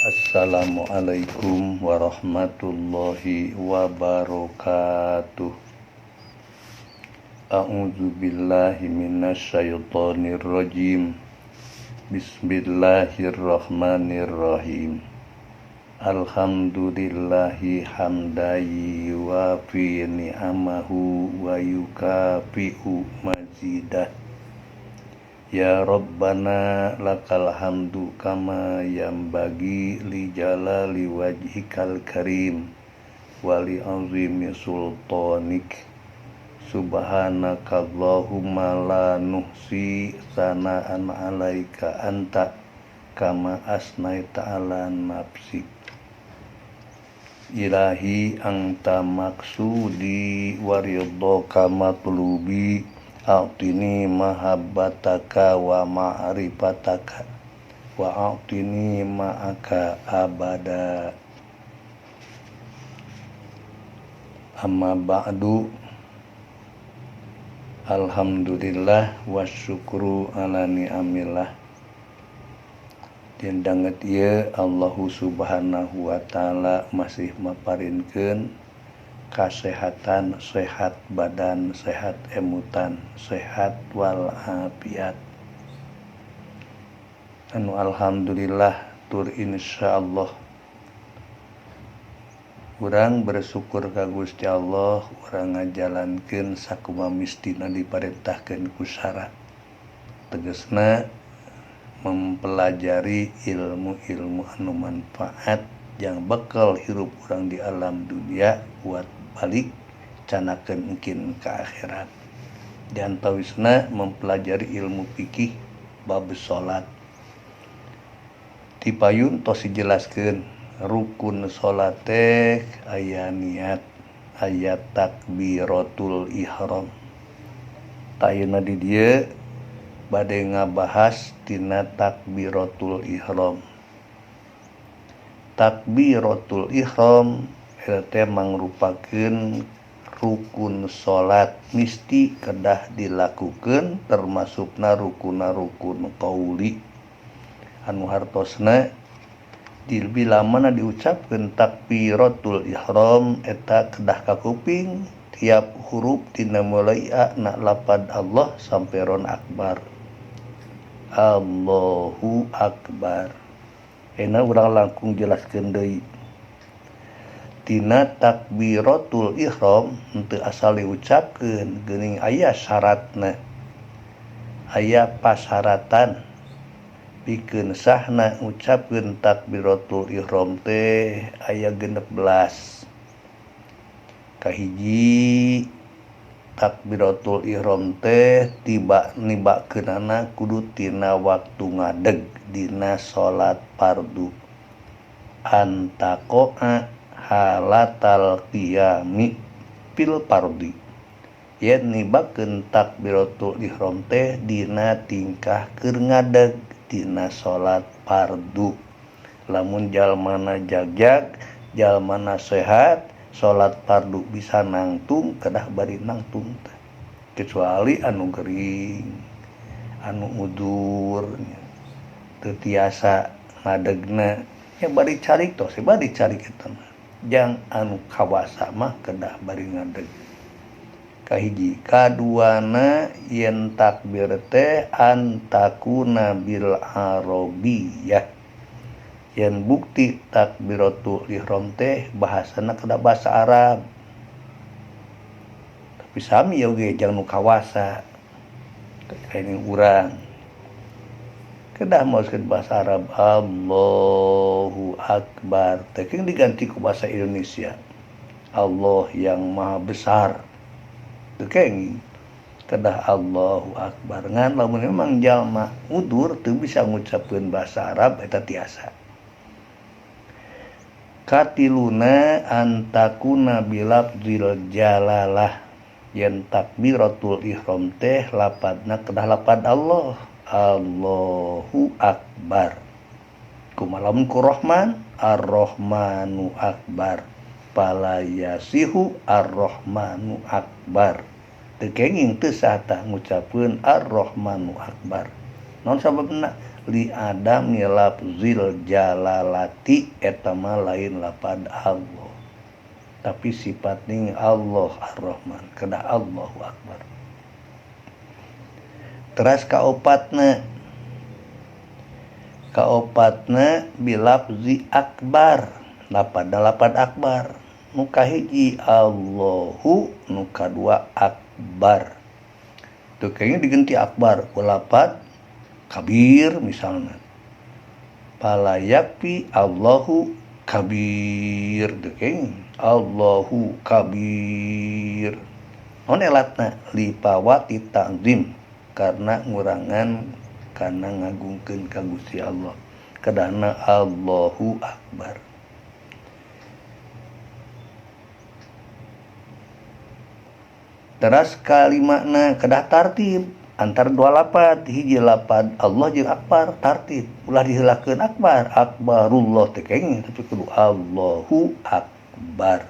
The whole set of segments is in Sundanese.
Assalamualaikum warahmatullahi wabarakatuh. A'udzu billahi minasyaitonir rajim. Bismillahirrahmanirrahim. Alhamdulillahi hamdayi wa fi ni'amahu wa yukafi'u mazidah. Ya Rabbana lakal hamdu kama yambagi li jalali wajhikal karim wa li azimi sultanik. Subhanakallahumma la nuhsi sana'an alaika anta kama asnaita ala nafsik. Ilahi anta maksudi wa ridhaka matlubi. A'tini mahabbataka wa ma'rifataka wa a'tini ma'aka abada. Amma ba'du. Alhamdulillah wa syukru ala ni'amillah. Dina danget ieu Allahu subhanahu wa ta'ala masih maparinkeun kasehatan, sehat badan, sehat emutan, sehat wal afiat. Anu alhamdulillah tur insyaallah urang bersyukur ka Gusti Allah, urang ngajalankeun sakumaha mistina diparentahkeun ku syara. Tegasna mempelajari ilmu-ilmu anu manfaat yang bekal hirup urang di alam dunia buat balik canakeun mungkin ke akhirat. Di antawisna mempelajari ilmu fikih bab salat. Ti payun tos dijelaskeun rukun salat teh aya niat, aya takbiratul ihram. Ayeuna di dieu bade ngabahas tina takbiratul ihram. Takbiratul ihram eta teh mangrupakeun rukun salat misti kedah dilakukeun, termasukna rukuna-rukun qauli. Anu hartosna bila mana diucapkeun takbiratul ihram eta kedah kakuping tiap huruf tina mulai a na lapad Allah sampai ron akbar. Allahu akbar. Enak urang langkung jelaskeun deui. Tina takbiratul ihram henteu asal diucapkeun, geuning aya syaratna. Aya pasaratan pikeun sahna ngucapkeun takbiratul ihram teh aya 16. Kahiji, takbiratul ihram teh tiba nibakeunana kudu tina waktu ngadeg dina salat fardu. Antaqoa halatal qiyami fil fardi. Yen nibakeun takbiratul ihram teh dina tingkah keur ngadeg dina salat fardu. Lamun jalmana jagjag, jalmana sehat, salat fardu bisa nangtung, kedah bari nangtung teh. Kecuali anu gering, anu udur, teu tiasa ngadegna, nya bari calik tos, bari calik eta mah. Jang anu kawasa mah kedah bari ngadeg. Kahiji, kaduana yen takbir teh antakuna bil arabiyah. Yen bukti takbiratul ihram teh bahasana kedah bahasa Arab. Tapi sami oge jang nu kawasa. Kayak urang kedah maoskeun bahasa Arab Allahu Akbar. Teh diganti ku bahasa Indonesia. Allah yang maha besar. Teu kenging kedah Allahu Akbar. Ngan lamun memang jalma udur teu bisa ngucapkeun bahasa Arab eta tiasa. Katiluna antakuna bilafzil jalalah. Yen takbiratul ihram teh lapadna kedah lapad Allah. Allahu Akbar. Kumaha ku Rahman? Ar-Rahmanu Akbar. Fala yasihu Ar-Rahmanu Akbar. Teu kenging teu sah tah ngucapkeun Ar-Rahmanu Akbar. Naon sababna? Li adami lafzil jalalati eta mah lain lapad Allah. Tapi sifat ning Allah Ar-Rahman kedah Allahu Akbar. Teras kaopatna kaopatna bilafzi akbar lapad lapad akbar. Nu kahiji Allahu, nu kadua akbar. Teu kayaknya diganti akbar ku lapad kabir misalnya. Palayakfi Allahu kabir teu kayaknya Allahu kabir. Naon elatna lipawati ta'zim karena ngurangan kana ngagungkeun ka Gusti Allah. Kedahna Allahu akbar. Teras kalimana kedah tartib antar dua lapad hiji lapad Allah jeung akbar tartib ulah diheulakeun akbar akbarullah teh kenging tapi kudu Allahu akbar.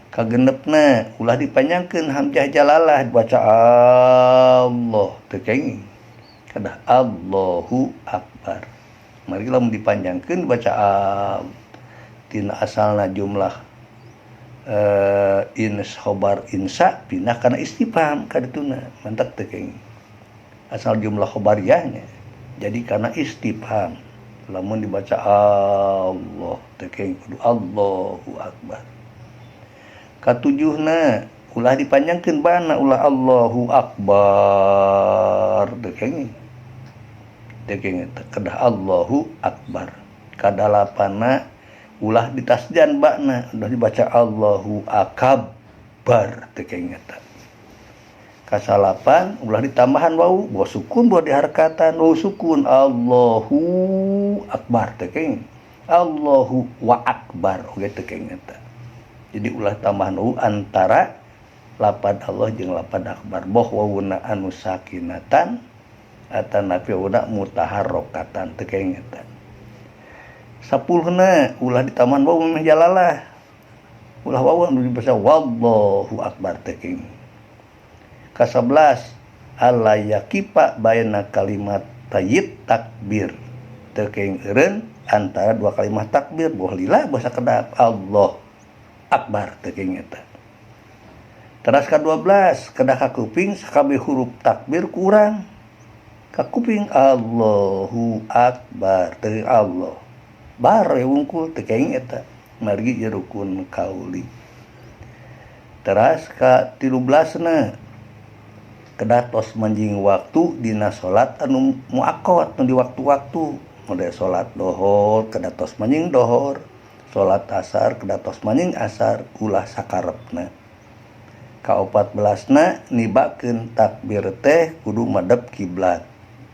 Kagenepna ulah dipanjangkeun hamzah jalalah dibaca Allah teh kenging kedah Allahu akbar. Mari lamun dipanjangkeun baca tina asalna jumlah ins khobar insa pindah kana istifham kadituna mantak teu kenging asal jumlah khobariyahnya jadi kana istifham lamun dibaca Allah teu kenging kudu Allahu akbar. Katujuhna ulah dipanjangkeun bana ulah Allahu akbar teu kenging teu kenging kedah Allahu akbar. Kadalapanna ulah ditasdian bakna udah dibaca Allahu akbar teu kenging eta. Kasalapan ulah ditambahan wau boh sukun boh diharkatan wau sukun Allahu akbar teu kenging Allahu wa akbar oge teu kenging eta. Jadi ulah tambahan wau antara lapad Allah jeung lapad akbar boh wauna anu sakinatan atanapi wauna mutaharrokatan teu kenging eta. Sapuluhna ulah ditambahan wau memeh jalalah ulah wau anu dibaca wallahu akbar teu kenging. Ka-11 alla yakifa baina kalimat tayyib takbir teu kenging eureun antara dua kalimat takbir boh lila boh sakedap Allah akbar teu kenging eta. Teras ka-12 kedah kakuping sakabeh huruf takbir kurang kakuping Allahu akbar teu Allah bar wungkul teu kenging eta margi ieu rukun kauli. Teras ka-13na kedah tos manjing waktu dina salat anu muaqqat nu di waktu-waktu model salat dohor kedah tos manjing dohor, salat asar kedah tos manjing asar ulah sakarepna. Ka-14na nibakeun takbir teh kudu madep kiblat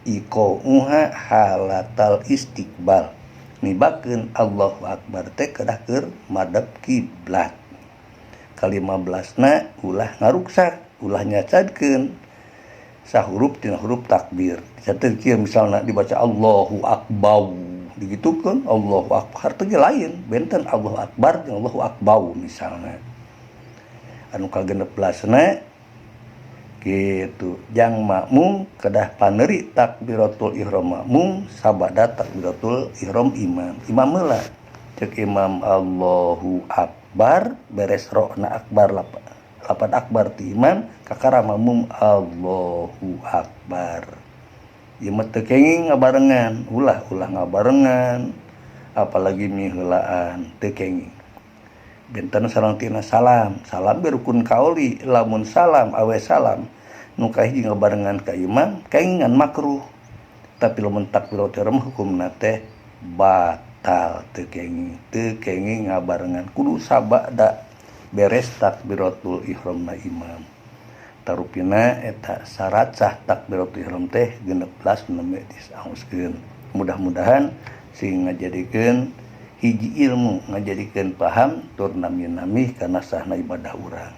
iqauha halatal istiqbal nibakeun Allahu akbar teh kedah keur madep kiblat. Ka-15na ulah ngaruksak ulah nyacadkeun sahuruf tina huruf takbir. Dicatat kieu misalna dibaca Allahu akbar digitukeun Allahu akbar teh lain benten Allahu akbar jeung Allahu akbar misalna. Anu ka-16na kitu jang makmum kedah paneri takbiratul ihram makmum sabada takbiratul ihram imam. Imam heula cek imam Allahu akbar beres rokna akbar lapan akbar ti imam kakara makmum Allahu akbar. Ieu mah teu kenging ngabarengan ulah ulah ngabarengan apalagi miheulaan teu kenging. Benten sareng tina salam salam berukun kauli lamun salam awe salam nu kahiji ngabarengan ka imam kengingan makruh tapi lamun takbiratul ihram hukumna teh batal teu kenging ngabarengan kudu sabada beres takbiratul ihramna imam. Tarupina eta syarat sah takbiratul ihram teh 16 nembe disaoskeun. Mudah-mudahan sing ngajadikeun hiji ilmu ngajadikeun paham tur nami-nami kana sahna ibadah urang.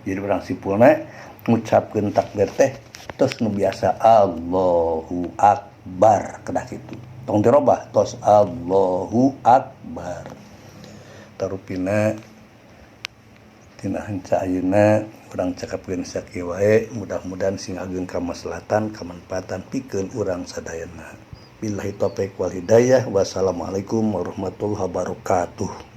Jadi urang simpulna ngucapkeun takbir teh tos nu biasa Allahu akbar kedah kitu. Tong dirobah tos Allahu akbar. Tarupina tina henca ayeuna Urang cakapkeun sakieu wae, mudah-mudahan sing ageng kamaslahatan, kamanfaatan pikeun urang sadayana. Billahi taufik wal hidayah. Wassalamualaikum warahmatullahi wabarakatuh.